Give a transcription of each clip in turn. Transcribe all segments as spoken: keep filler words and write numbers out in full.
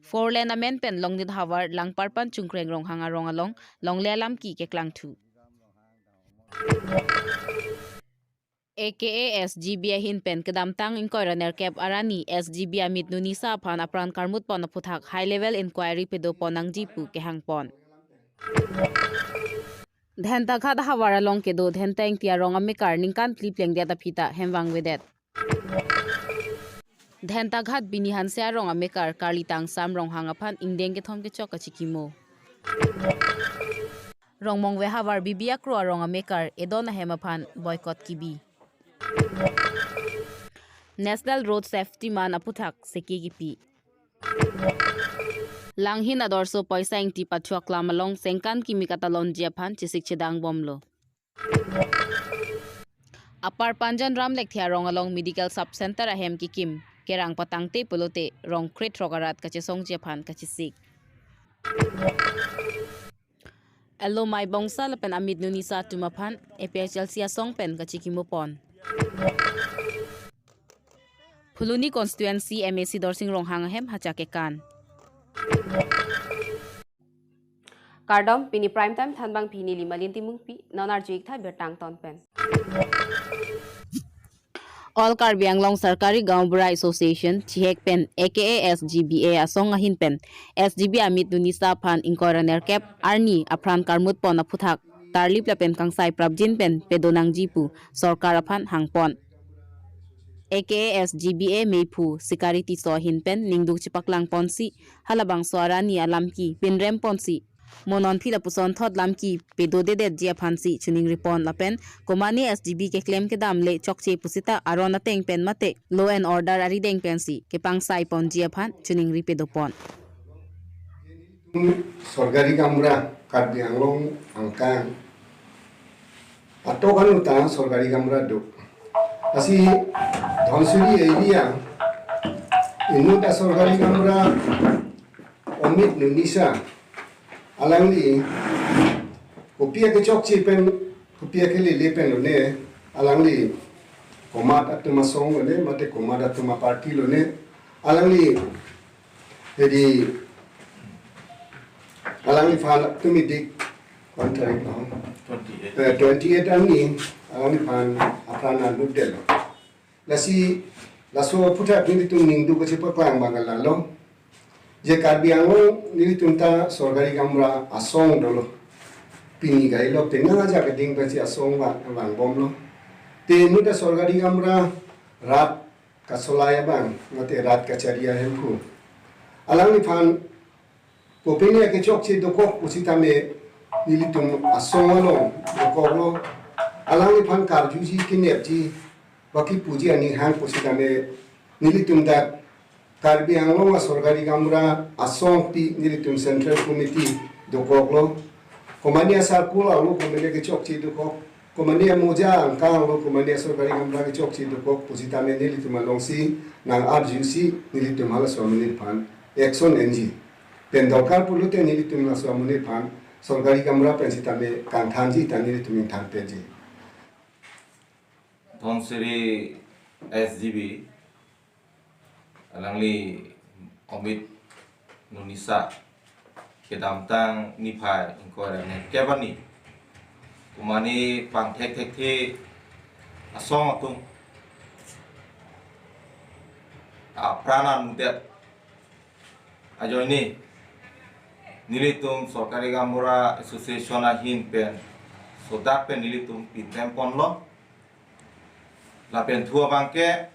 Four lane amen pen Longnit havar Langparpan Chungkreng Ronghang arong along longle alamki keklangthu. A K A S G B ahin pen kedamtang ingkoi ra nerkep arni S G B Amit Nunisa aphan apran karmut pon aphuthak high level inquiry pedo pon nangji pu kehang pon. Dhentaghat havar along kedo Dhenta Ingti arong amekar ningkan phli plengdet aphi ta hem vangvedet. Dhentaghat Bini Hanse arong amekar Karli Tangsam Ronghang aphan ingdeng kethom kechok kachikimo. Rongmongve havar Bibi Akro arong amekar edon ahem aphan boycott kibi. National Road Safety Month aphuthak seke kipi. Langhin adorso Poisa Ingti pachuak lam along sengkan kimi katalonji aphan chesik chedang bomlo. Upper Panjan Ram Lekthe arong along medical sub center ahem kikim kerang patangte pulote rong krethrok arat kachesongji aphan kachesik. Alo Maibongsa lapen Amit Nunisa atum aphan A P H L C asong pen kachikimo pon. Phuloni constituency M A C Dorsing Ronghang ahem hacha kekan. Kardom, pini prime time thanbang pini Limalin Timungpi, non arju iktha birta angton pen. All Karbi Anglong Sarkari Gaon Bura Association chihek pen A K A S G B A asong ahin pen S G B Amit Nunisa aphan ingkoi ra nerkep arni apran karmut pon aphuthak tarlip lapen kangsai prapjin pen pedo nangji pu sorkar aphan hangpon. A K A S G B A meiphu Sikari Tisso ahin pen ningduk chepaklang ponsi halabangso arni alamki pinrem ponsi mo non phi lapuson thot lamki pedodedetji aphansi choningri pon lapen komane S G B keklem kedam le chokche pusita aron ateng pen mate law and order arideng pensi kepangsai ponji aphan choningri pedo pon. Sorkari gaonbura Karbi Anglong angkang atok anu ta sorkari gaonbura do. Lasi Dhansiri area inut asorkari gaonbura Amit Nunisa alangli kopi akechokche pen, kopi akelele pen lone, alangli komat atum asong lone, mate komat atum aparty lone, alangli jadi alangliphan atum idik one tarik no, twenty-eight. Eh, twenty-eight arni alangliphan apran anut detlo. Lasi laso aphuthak nelitum ningduk kachepaklang abang lalo. Je Karbi Anglong nelitum ta sorkari gaonbura asong dolo. Pini gailo penang ajak keding pensi asong vang, vangbomlo. Te inut asorkari gaonbura rat kasolai abang, mate rat kachari ahemphu. Alangliphan kopine akechokche dokok pusitame nelitum asong along dokoklo. Alangliphan karjuji kenepji baki puji aning hang pusitame nelitum dak Karbi Anglong asorkari gaonbura asong pi nelitum Central Committee dokoklo. Komane asarkul alo komane kechokche dokok. Komane amoja angkang alo komane asorkari gaonbura kechokche dokok pusitame nelitum alongsi nang-arjusi nelitum halaso amonit aphan action enji. Pen dorkar pulote nelitum laso amonit aphan sorkari gaonbura pen sitame kangthanji ta nelitum ingthan peji. Dhansiri S G B alangli Amit Nunisa kedamtang niphai ingkoi ra nerkep arni komane pangthek thekthe asong atum apran anutdet ajoine nelitum Sorkari Gaonbura Association ahin pen sodak pen nelitum pinrem ponlo. Lapen thu abangke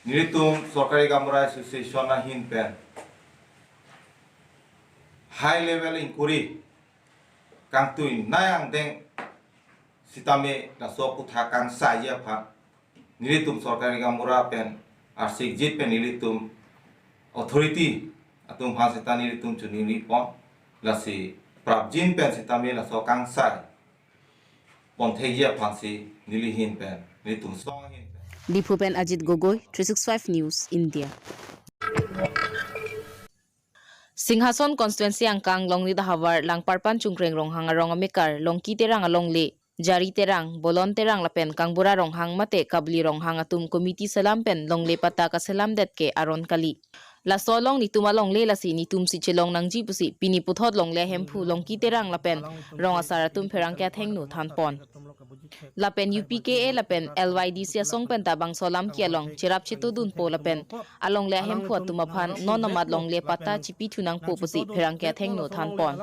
nelitum Sorkari Gaonbura Association ahin pen high level inquiry kangtui nai angdeng sitame laso aphuthak kangsaiji aphan nelitum Sorkari Gaonbura pen arsikjit pen nelitum authority atum aphan sita nelitum choningri pon, lasi prapjin pen sitame laso kangsai ponthekji aphansi neli ahin pen, nelitum asong ahin pen. Diphu pen Ajit Gogoi, three six five News, India. Singhason constituency angkang Longnit ahavar Langparpan Chungkreng Ronghang arong amekar Longki Terang alongle, Jari Terang, Bolon Terang lapen Kangbura Ronghang mate Kabli Ronghang atum committee selam pen longle patta kaselamdet ke aron kali. Laso along netum alongle lasi netum si chelong nangji pusi pini puthot longle ahemphu Longki Terang lapen rong asar atum pherangke athengno thanpon. Lapen U P K A lapen L Y D C asong penta bangso alam ke along cherap chetudunpo lapen alongle ahemphu atum aphan non amat longle patta chipithu nangpo pusi pherangke athengno thanpon.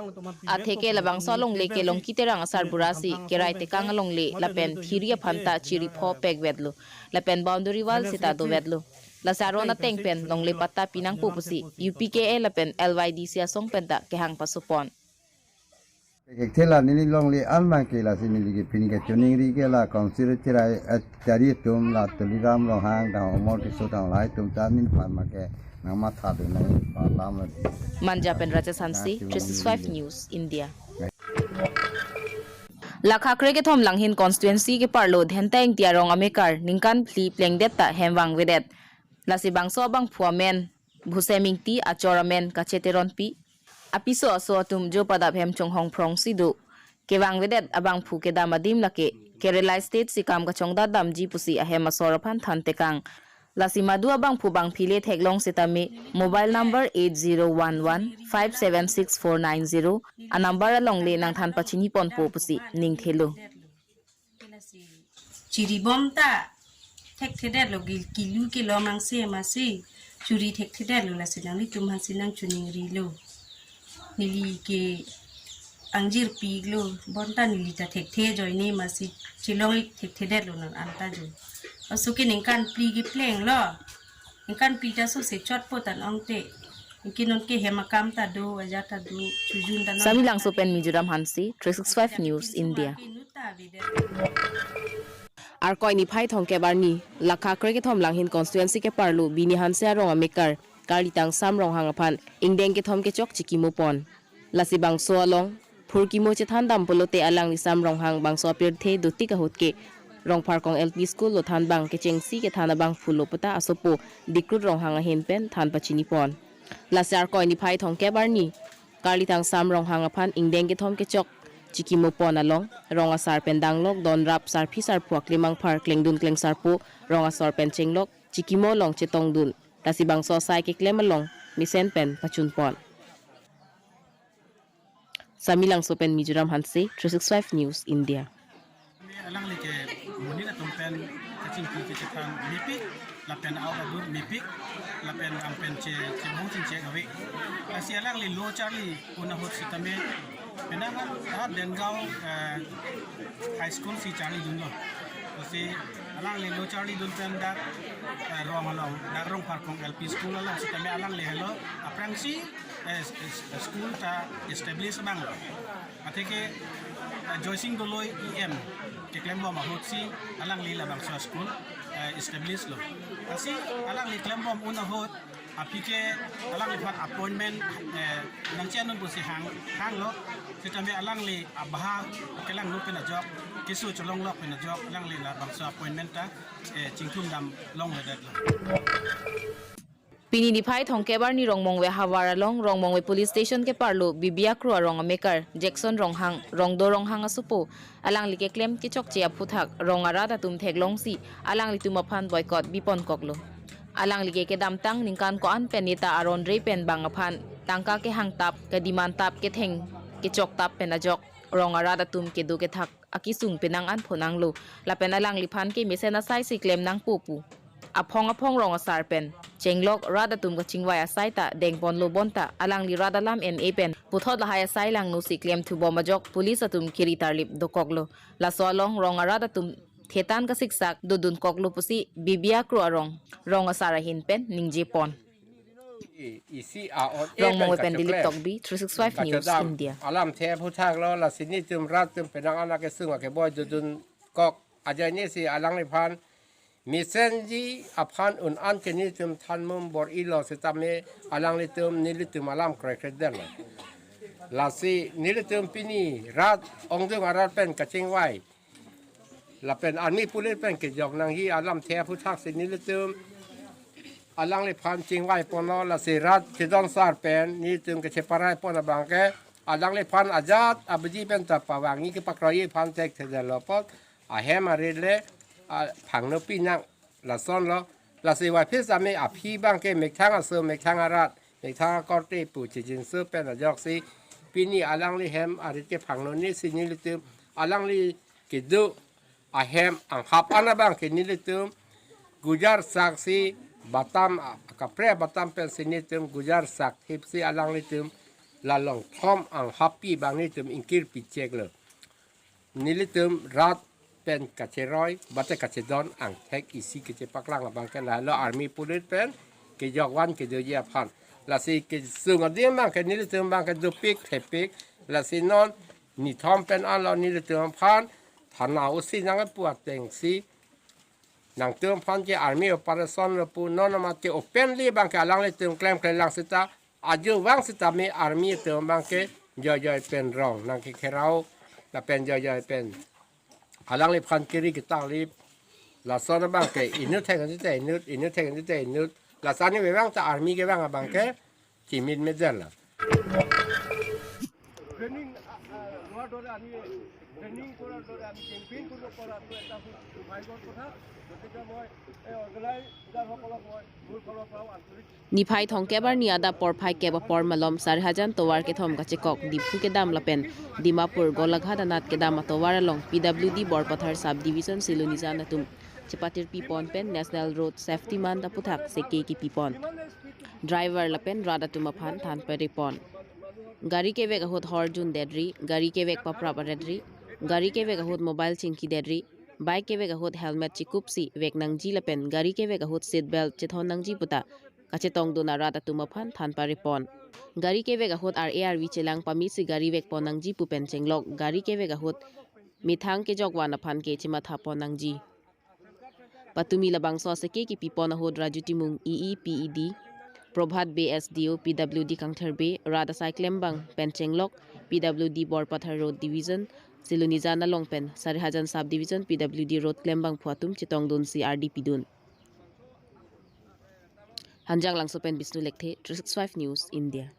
Atheke labangso alongle ke Longki Terang asarbura si kerai tekang alongle lapen thiri aphanta chiripho pekvetlo lapen boundary wall sita dovetlo. Lasi aron ateng pen longle patta pinangpo pusi U P K A lapen L Y D C asong penta kehang pasopon. Kekthe la neli longle an abang ke lasi neli ke pini kachiningri ke la Council Chirai, eh, Chari atum la Tuliram Ronghang dang Omor Tisso dang lahai atum ta neliphan abang ke nangmatha dun nang alam la. Manja pen Rajesh Hanse, three six five News, India. Lakha krekethom Langhin constituency keparlo Dhenta Ingti arong amekar ningkan phli plengdet ta hem vangvedet. Lasi bangso abangphu amen Bhusem Ingti, achor amen Kache Teronpi. Apiso aso atum jo padap hem chonghong phrongsi do. Kevangvedet abangphu kedam adim lake Kerala State si kam kachongdat damji pusi ahem asor aphan thantekang. Lasi madu abangphu bangphile theklong setame mobile number eight zero one one five seven six four nine zero anumber alongle nangthan pachiniponpo pusi ningthelo. Chiribom ta thekthedetlo, gil kilu kelom angse masi churi thekthedetlo, lasi nanglitum aphansi nangchiningrilo. Neli ke angjirpiklo, bonta neli ta thekthe ajoine masi chelong ik thekthedetlo non anta jo. Aso ke ningkan phli keplenglo. Ningkan phli ta sose chotpo tan ongte. Ningke nonke hem akam ta do, ajat ta do, chojun ta non. Samelangso pen Mizoram Hanse, three six five News, India. Arkoi niphai thomkep arni, Lakha krekethom Langhin constituency keparlo Bini Hanse arong amekar karlitang Sam Ronghang aphan ingdeng kethom kechok chikimopon. Lasi bangso along phurkimo chethan dam pulote alangli Sam Ronghang bangso apirthe dotik ahut ke Rongpharkong L P School lo than abang kechengsi kethan abangphulo puta asopo Dikrut Ronghang ahin pen than pachinipon. Lasi Arkoi niphai thomkep arni karlitang Sam Ronghang aphan ingdeng kethom kechok chikimopon along rong asar pen danglok donrap sarpi sarpo aklemangphar klengdun klengsarpo rong asor pen chenglok chikimo along chetongdun. Lasi bangso asai keklem along mesen pen pachunpon. Samelangso pen Mizoram Hanse, three six five News, India. Alangli ke monit atum pen kachingki kachethan mepik, lapen aur adur mepik, lapen rang pen che, chebong chingchek ave. Lasi alangli lo charli un ahut setame penang an, ah, Dengaon, eh, High School si charlidunlo. Lasi alangli lo charlidun pen dak, eh, rong along, dak Rongpharkong L P School along setame alangli helo aphrangsi, eh, s-, s-, school ta establish abanglo. Atheke, eh, Joysing Doloi E M keklembom ahutsi alangli labangso school, eh, establish lo. Lasi alangli klembom un ahut aphi ke alangliphan appointment, eh, nangchenun pusi hang, hanglo. Setame alangli abha kelangno pen ajok, keso cholonglok pen ajok, alangli labangso appointment ta, eh, chingthum dam longledetlo. Pini niphai thomkep arni Rongmongve havar along Rongmongve Police Station keparlo Bibiakro arong amekar Jackson Ronghang, Rongdo Ronghang asopo, alangli keklem kechokche aphuthak rong arat atum theklongsi alanglitum aphan boycott biponkoklo. Alangli ke kedamtang ningkan ko-an pen neta aron re pen bang aphan tangka kehangtap, kedimantap, ketheng kechoktap pen ajok rong arat atum kedo kethak akesung penang an phonanglo, lapen alangliphan ke mesen asai si klem nangpo pu. Aphong aphong rong asar pen chenglok rat atum kachingvai asai ta dengponlo bonta alangli rat alam en-e pen puthot lahai asai langno si klemthubom ajok police atum kiri tarlip dokoklo. Laso along rong arat atum thetan kasiksak dodunkoklo pusi Bibiakro arong rong asar ahin pen ningjepon. I-, isi a on e Rongmongve pen pen Dilip kacheklem. Tokbi, three six five News, kachedam. India. Alamthe aphuthak lo, lasi netum rat atum penang an akesung akeboi dodunkok ajoine si alangliphan mesenji aphan un an ke netum thanmum bor-ilo setame alanglitum nelitum alam krekrek detlo. Lasi nelitum pini rat ongdung arat pen kachingvai lapen army police pen kejok nangji alamthe aphuthak si nelitum alangliphan chingvaiponlo, lasi rat chedon sar pen nelitum kacheparaipon abang ke alangliphan ajat abeji pen ta pavangji kepakroiji aphan thekthedetlo apot ahem arit le, a, phangno pinang lasonlo. Lasi waphis ami aphi abangke methang aso, methang arat, methang akorte pu chijinso pen ajoksi pini alangli hem arit kephangno ni si nelitum alangli kedo ahem anghap an abangke nelitum gujar sak si batam a-, kaprek batam pen si nelitum gujar sak thip si alanglitum la long thom anghap pi abang nelitum ingkir picheklo. Nelitum rat pen kacheroi, bate kachedon angthek isi kachepaklang abangke lahelo army police pen kejok van kedoji aphan. Lasi kesung adim abangke nelitum abangke dopik thepik, lasi non nithom pen alo nelitum aphan thana O C nangpu atengsi nangtum aphan ke army operation lo pu non amat ke openly abangke alanglitum klemkle lang seta ajo vang seta me army atum abangke joijoi pen rong nangkekherao lapen joijoi pen alangliphan kiri ketangli lason abangke inut thek seta inut, inut thek seta inut, laso ani vevang ta army kevang abangke chimin mejer la. Training, আ, আ, লোৱাৰ দৰে আমি, ট্ৰেইনিং কৰাৰ দৰে আমি কেম্পেইন কৰিব পৰাটো এটা সু-, সৌভাগ্যৰ কথা। গতিকে মই এই অৰ্গেনাইজাৰসকলক মই মোৰ ফালৰ পৰাও আন্তৰিক Niphai thomkep arni adap porphai kep apor malom Sarihajan tovar kethom kachekok Diphu kedam lapen Dimapur Golaghat anat kedam atovar along P W D Borpathar Sub Division Silonijan atum chepatirpi pon pen National Road Safety Month aphuthak seke kipi pon. Driver lapen rat atum aphan than pare pon. Gari kevek ahut horn jun detri, gari kevek paprap aretri, gari kevek ahut mobile chingki detri, bike kevek ahut helmet chikupsi vek nangji lapen gari kevek ahut seat belt chethon nangji puta kachetongdun arat atum aphan than pare pon. Gari kevek ahut R A R V chelang pamisi gari vek pon nangji pu pen chenglok gari kevek ahut methang kejok van aphan ke chematha pon nangji. Patumi labangso aseke kipi pon ahut Raju Timung E E P E D, Probhat Bey S D O P W D Kangthir Bey, rat asai klembang pen chenglok P W D Borpathar Road Division Silonijan along pen Sarihajan Sub Division P W D Road klembangphu atum chetongdunsi ardi pidun. Hanjanglangso pen Bishnu Lekthe, three six five News India.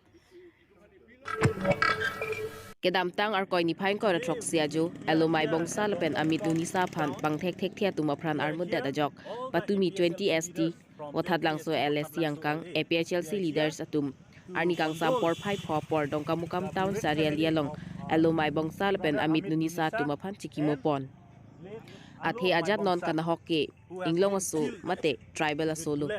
Kedamtang Arkoi niphai ingkoi ra throksi ajo, Elomai Bongsa lapen Amit Nunisa aphan bangthek thekthe atum apran armutdet ajok, patumi twenty S T, Vothatlangso L S C angkang, A P H L C leaders atum arni kangsam porphai pho apor Dongkamukam Town Chariali along Elomai Bongsa lapen Amit Nunisa atum aphan chikimo pon. Athe ajat non kanahok ke inglong aso mate tribal aso lo.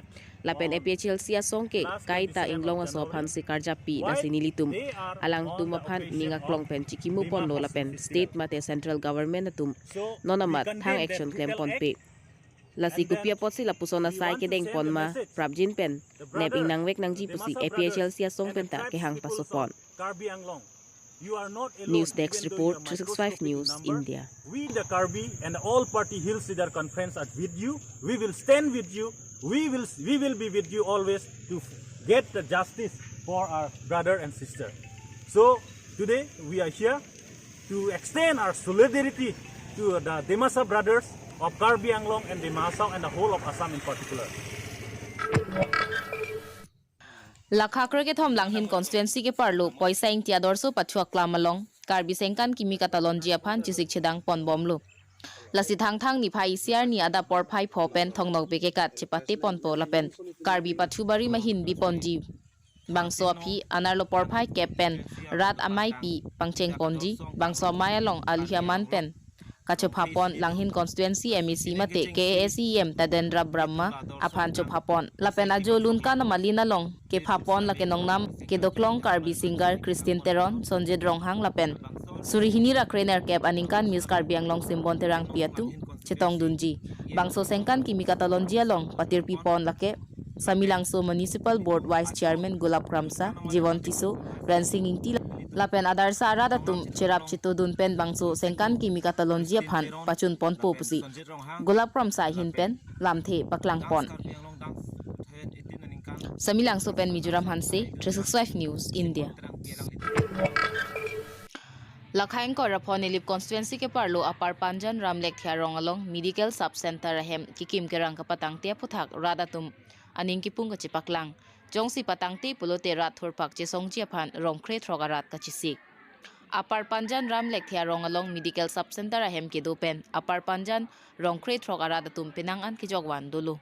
Lapen A P H L C asong ke kaita inglong aso aphansi karjappi, lasi nelitum alangtum aphan ning aklong pen chikimo ponlo lapen state mate central government atum non amat thang action klem ponpe. Lasi kopi apotsi lapuson asai kedeng pon ma prapjin pen nep ingnangvek nangji pusi A P H L C asong penta kehang paso pon. Karbi Anglong. You are not alone. News Desk Report, three six five News India. We the Karbi and all party Hill Cedar Conference are with you. We will stand with you. We will, we will be with you always to get the justice for our brother and sister. So today we are here to extend our solidarity to the Dimasa brothers of Karbi Anglong and Dima Hasao and the whole of Assam in particular. Lakha kre kethom Langhin constituency keparlo Poisa Ingti adorso pachuak klam along Karbi Sengkan kimi katalonji aphan chisik chedang ponbomlo. Lasi Thangthang niphai isi arni adap porphai pho pen thongnokbe kekat chepate ponpo lapen Karbi pathu bari mahin biponji bangso aphi anerlo porphai kep pen rat ameipi pangcheng ponji, bangso amei along alihi aman pen kachopha pon Langhin constituency M A C mate K A A C E M Tadendra Brahma aphan chopha pon. Lapen ajo Lunkan amalin along kepha pon lake nongnam kedoklong Karbi singer Christine Teron, Sonjit Ronghang lapen suri hini ra krenerkep aningkan Miss Karbi Anglong Simbon Terangpi atum chetongdunji. Bangso Sengkan kimi katalonji along patirpi pon lake Samelangso Municipal Board Vice Chairman Gulab Kramsa, Jivon Tisso, Rensing Ingti lapen adarsa arat atum cherap chetodun pen bangso Sengkan kimi katalonji aphan pachun ponpo pusi Gulab Kramsa ahin pen lamthe paklang pon. Samelangso pen Mizoram Hanse, three six five News India. Lakha ingkoi ra pho Nilip constituency keparlo Upper Panjan Ram Lekthe arong along medical sub center ahem kekim kerang kapatangte aphuthak rat atum aning kipung kachepaklang. Jongsi patangte pulote rat thurphak chesongji aphan rong kre throk arat kachesik. Upper Panjan Ram Lekthe arong along medical sub center ahem kedo pen Upper Panjan rong kre throk arat atum penang an kejok van dolo.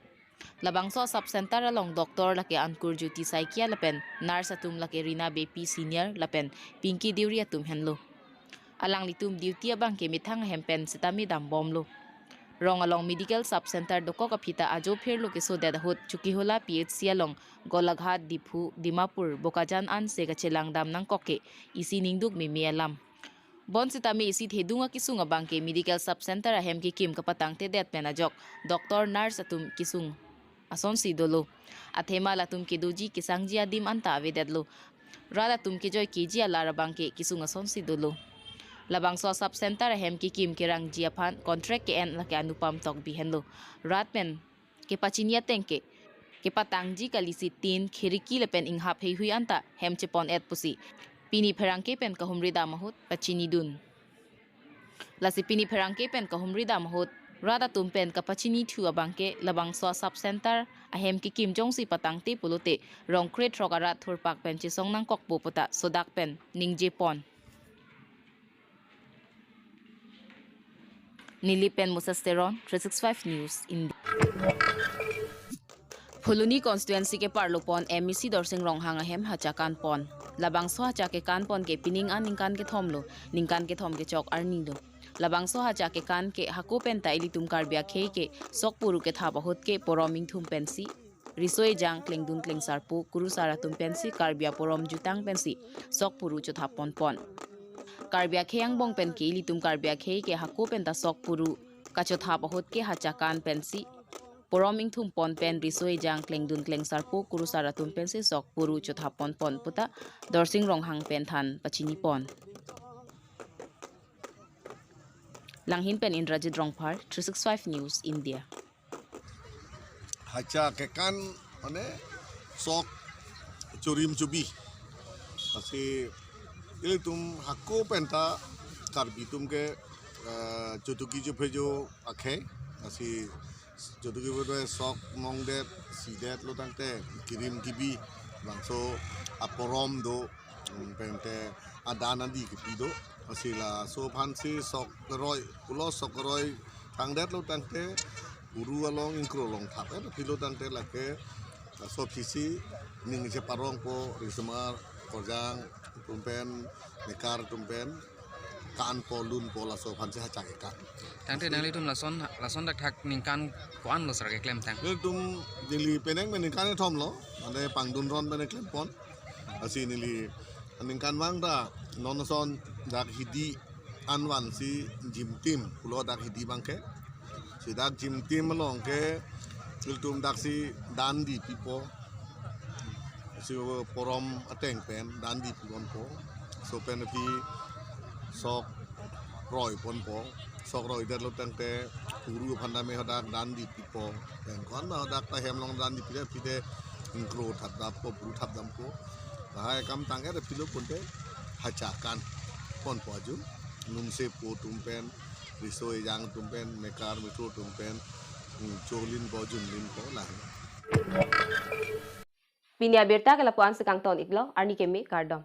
Labangso sub center along doctor lake Ankur Jyoti Saikia lapen nurse atum lake Rina Beypi senior lapen Pinky Deuri atum henlo. Alanglitum duty abangke methang ahem pen sitame dambomlo. Rong along medical sub center dokok aphi ta ajo phirlo kesodet ahut Chokihola P H C along Golaghat, Diphu, Dimapur, Bokajan anse kachelang dam nangkok ke isi ningduk meme alam. Bonsitame isi thedung akesung abangke medical sub center ahem kekim kapatangtedet pen ajok doctor nurse atum kesung asonsi dolo. Athema latum kedoji kesangji adim anta avedetlo. Rat atum kejoi keji alar abangke kesung asonsi dolo. Labangso sub center ahem kekim kerangji aphan contract ke-en lake Anupam Tokbi henlo. Rat pen kepachini ateng ke kepatangji kalisi tin, khiriki lapen inghap heihui anta hem chepon-et pusi pini pherangke pen kahumri dam ahut pachinidun. Lasi pini pherangke pen kahumri dam ahut rat atum pen kapachinithu abangke labangso sub center ahem kekim jongsi patangte pulote rong krethrok arat thurpak pen chesong nangkokpo puta sodak pen ningjepon. Nilip pen Moses Teron, three six five News, India. Phuloni constituency keparlopon M A C Dorsing Ronghang ahem hacha kanpon. Labangso hacha kekanpon ke pining an ningkan kethomlo, ningkan kethom kechok arnilo. Labangso hacha kekan ke hako penta ilitum Karbi akhei ke sok puru kethap ahut ke porom ingthum pensi, riso ejang, klengdun klengsarpo, kurusar atum pensi Karbi aporom jutang pensi sok puru chothap ponpon. Karbi akhei angbong pen ke ilitum Karbi akhei ke hako penta sok puru kachothap ahut ke hacha kan pensi porom ingthum pon pen riso ejang, klengdun klengsarpo, kurusar atum pensi sok puru chothap ponpon puta Dorsing Ronghang pen than pachinipon. Langhin pen Indrajit Rongphar, three six five News, India. Hacha kekan mane sok churim chubi. Lasi ilitum hako penta Karbi atum ke, eh, chotuki chophejo akhei. Lasi chotuki chophejo sok mongdet, sidet lo tangte kirim kibi, bangso aporom do, mm, pente adan adi kipi do. Lasi laso aphansi sok roi, pulo sok roi tangdet lo tangte puru along ingkro along thap-et pilo tangte lake laso aphisi ning cheparongpo, risomar, korjang atum pen, mekar atum pen kanpo lunpo, laso aphansi hacha kekan. Tangte nanglitum lason, lason dak thak ningkan ko-an lo sar keklem tang? Nelitum neli penang pen ningkan kethom lo, mane pangdun ron pen klempon. Lasi neli ningkan vang ta non ason dak hidi anvan si jimtim pulo dak hidi abangke. Si dak jimtim along ke ilitum daksi dan di pipo. Si porom ateng pen dan di piponpo. So pen aphi sok roi ponpo. Sok roidet lo tangte puru aphan tame hadak dan di pipo. Pen ko-an ma hadak ta hem along dan di pidet pide ingkro thap dampo, puru thap dampo. Lahai akam tangke aphi lo ponte hacha kanponpo aju. Nunse po atum pen, riso ejang atum pen, mekar mekro atum pen, hmm, cholin po, junlin po lah. Pini abirta ke lapu-an si kangton iklo, arni keme kardom.